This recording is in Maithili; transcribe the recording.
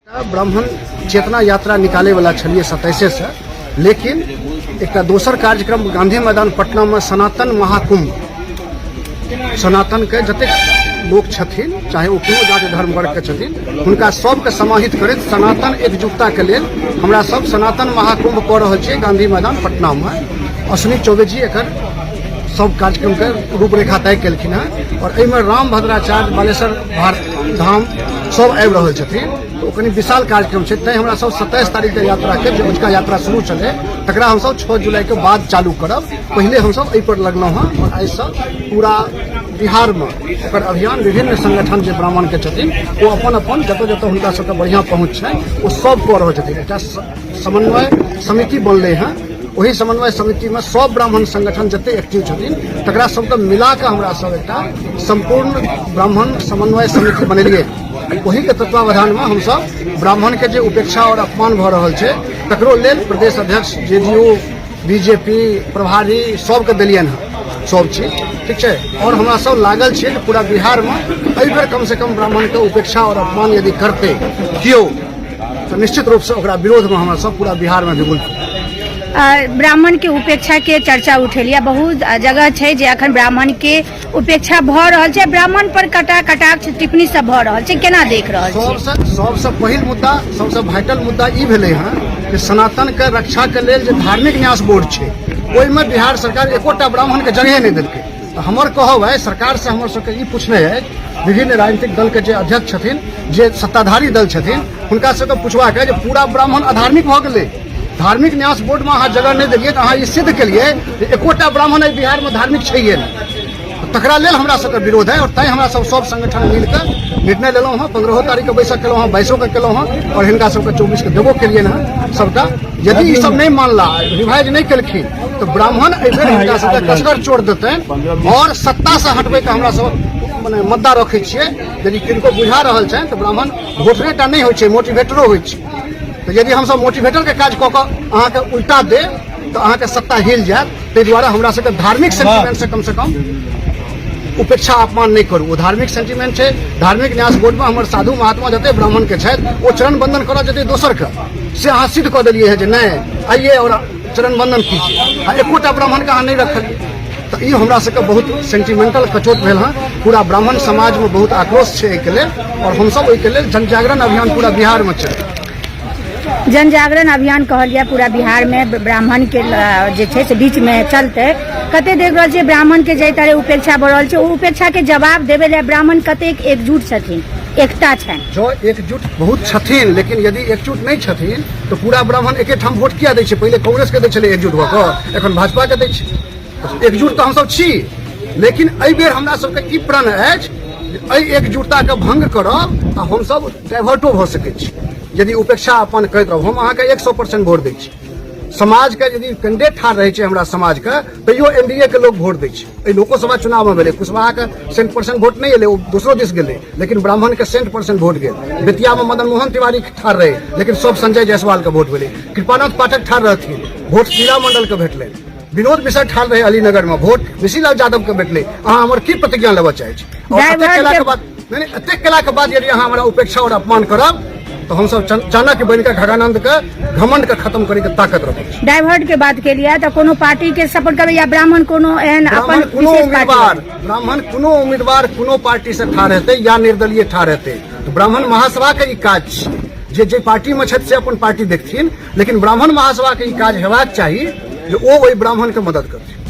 ब्राह्मण चेतना यात्रा निकाले वाला छलिए 27 से, लेकिन एकटा दोसर कार्यक्रम गांधी मैदान पटना में सनातन महाकुंभ, सनातन के जतेक लोक छथिन, चाहे ओ कोनो जाति धर्म वर्ग के छथिन, हुनका सबके समाहित करैत सनातन एकजुटता के लेल हमरा सब सनातन महाकुंभ कऽ रहल छियै गांधी मैदान पटना में। अश्विनी चौबे जी एकर सब कार्यक्रम के रूपरेखा तय केलखिन हेँ और एहिमे राम भद्राचार्य बालेश्वर भारत धाम सब आबि रहल छथिन। तऽ ओ कनि विशाल कार्यक्रम छै, तैं हमरा सब 27 तारीखके यात्राके जे अजुका यात्रा शुरू छलै तकरा हमसब 6 जुलाईके बाद चालू करब। पहिले हमसब एहिपर लगलहुँ हेँ और आइसँ पूरा बिहारमे ओकर अभियान विभिन्न संगठन जे ब्राह्मणके छथिन ओ अपन अपन जतऽ जतऽ हुनका सबके बढ़िआँ पहुँच छनि ओ सब कऽ रहल छथिन। एकटा समन्वय समिति बनलै हेँ, ओहि समन्वय समितिमे सब ब्राह्मण संगठन जते एक्टिव छथिन तकरा सबके मिलाकऽ हमरा सब एकटा सम्पूर्ण ब्राह्मण समन्वय समिति बनेलियै। ओहिके तत्वावधानमे हमसब ब्राह्मणके जे उपेक्षा और अपमान भऽ रहल छै तकरो लेल प्रदेश अध्यक्ष जेडीयू बीजेपी प्रभारी सबके देलियनि हँ सब चीज ठीक छै। और हमरा सब लागल छियै जे पूरा बिहारमे एहिबेर कमसँ कम ब्राह्मणके उपेक्षा और अपमान यदि करतै केओ तऽ निश्चित रूपसँ ओकरा विरोधमे हमरा सब पूरा बिहारमे बिगुल। ब्राह्मण के उपेक्षा के चर्चा उठेलिया, बहुत जगह छै जे अखन ब्राह्मण के उपेक्षा भऽ रहल छै, ब्राह्मण पर कटा कटाक्ष टिप्पणी सब भऽ रहल छै, केना देख रहल छी? सबसँ पहिल मुद्दा, सबसँ वाइटल मुद्दा ई भेलै हँ कि सनातन के रक्षा के लेल जे धार्मिक न्यास बोर्ड छै ओहिमे बिहार सरकार एकोटा ब्राह्मण के जगहे नहि देलकै। तऽ हमर कहब है सरकार से हमर सबके ई पूछने है, विभिन्न राजनीतिक दल के जे अध्यक्ष छथिन, जे सत्ताधारी दल छथिन, हुनका सबके पूछबाक है जे पूरा ब्राह्मण अधार्मिक भऽ गेलै, धार्मिक न्यास बोर्डमे अहाँ जगह नहि देलियै तऽ अहाँ ई सिद्ध केलियै जे एकोटा ब्राह्मण एहि बिहारमे धार्मिक छैहे नहि। तकरा लेल हमरा सबके विरोध है और तैं हमरा सब सब संगठन मिलके निर्णय लेलहुँ हँ। 15 तारीखके बैसक केलहुँ हँ, 22के केलहुँ हँ और हिनका सबके 24के देबो केलियनि हँ सबटा। यदि ई सब नहि मानला, रिवाइज नहि केलखिन तऽ ब्राह्मण एहिबेर हिनका सबके कसगर चोट देतनि और सत्तासँ हटबैके हमरा सब मने मुद्दा रखै छियै। यदि किनको बुझा रहल छनि तऽ ब्राह्मण वोटरे टा नहि होइ छै, मोटिवेटरो होइ छै। तऽ यदि हमसब मोटिवेटरके काज कऽ कऽ अहाँके उल्टा देब तऽ अहाँके सत्ता हिल जायत। ताहि दुआरे हमरा सबके धार्मिक सेंटिमेंटसँ कमसँ कम उपेक्षा अपमान नहि करू। ओ धार्मिक सेंटिमेंट छै। धार्मिक न्यास बोर्डमे हमर साधु महात्मा जते ब्राह्मणके छथि ओ चरण बंदन करऽ जेतै दोसरके, से अहाँ सिद्ध कऽ देलियै हँ जे नहि आइए और चरण बंदन कीजिए, आ एकोटा ब्राह्मणके अहाँ नहि रखलियै। तऽ ई हमरा सबके बहुत सेंटिमेंटल कचोट भेल हँ। पूरा ब्राह्मण समाजमे बहुत आक्रोश छै एहिके लेल और हमसब ओहिके लेल जनजागरण अभियान पूरा बिहारमे छै। जनजागरण अभियान कहल जाय पूरा बिहार में ब्राह्मण के जे छै से बीच में चलते। कते देख रहल छियै ब्राह्मण के जाहि तरह उपेक्षा भऽ रहल छै, ओ उपेक्षा के जवाब देवे ले ब्राह्मण कतेक एकजुट छथिन, एकता छनि? जँ एकजुट बहुत छथिन, लेकिन यदि एकजुट नहि छथिन तऽ पूरा ब्राह्मण एकेठाम वोट किया दै छै? पहिले कांग्रेस के दै छलै एकजुट भऽ कऽ, एखन भाजपा के दै छै। एकजुट तऽ हमसब छी, लेकिन एहि बेर हमरा सबके ई प्रण अछि जे एहि एकजुटताके भंग करब आ हमसब डाइवर्टो भऽ सकै छी यदि उपेक्षा अपन करैत रहब। हम अहाँके 100% वोट दै छी। समाजके यदि कैंडिडेट ठाढ़ रहै छै हमरा समाजके, तैयो एनडीए के लोग वोट दै छै। एहि लोकोसभा चुनावमे भेलै, कुशवाहाके 100% वोट नहि एलै, ओ दोसरो दिस गेलै, लेकिन ब्राह्मणके 100% वोट गेल। बेतियामे मदन मोहन तिवारी ठाढ़ रहै, लेकिन सब संजय जायसवालके वोट भेलै। कृपानाथ पाठक ठाढ़ रहथिन, वोट शीला मंडलके भेटलै। विनोद मिश्रा ठाढ़ रहे अलीनगर में, वोट मिश्रीलाल यादव के भेटलै। अहाँ हमर की प्रतिज्ञा लेबऽ चाहै छी? और एतेक केलाके बाद नहीं, एतेक केलाके बाद यदि अहाँ हमरा उपेक्षा और अपमान करब तऽ हमसब चाणक्य बनि कऽ घगानंद के घमंड के खत्म करे के ताकत रखै छी। डाइवर्ट के बात केलियै तऽ कोनो पार्टी के सपोर्ट करबै या ब्राह्मण कोनो एहन अपन कोनो उम्मीदवार, ब्राह्मण कोनो उम्मीदवार कोनो पार्टी से ठाढ़ हेतै या निर्दलीय ठाढ़ हेतै तऽ ब्राह्मण महासभा के ई काज छै जे जे पार्टी में छथि से अपन पार्टी देखथिन, लेकिन ब्राह्मण महासभा के ई काज हेबाक चाही जे ओ ओहि ब्राह्मण के मदद करथिन।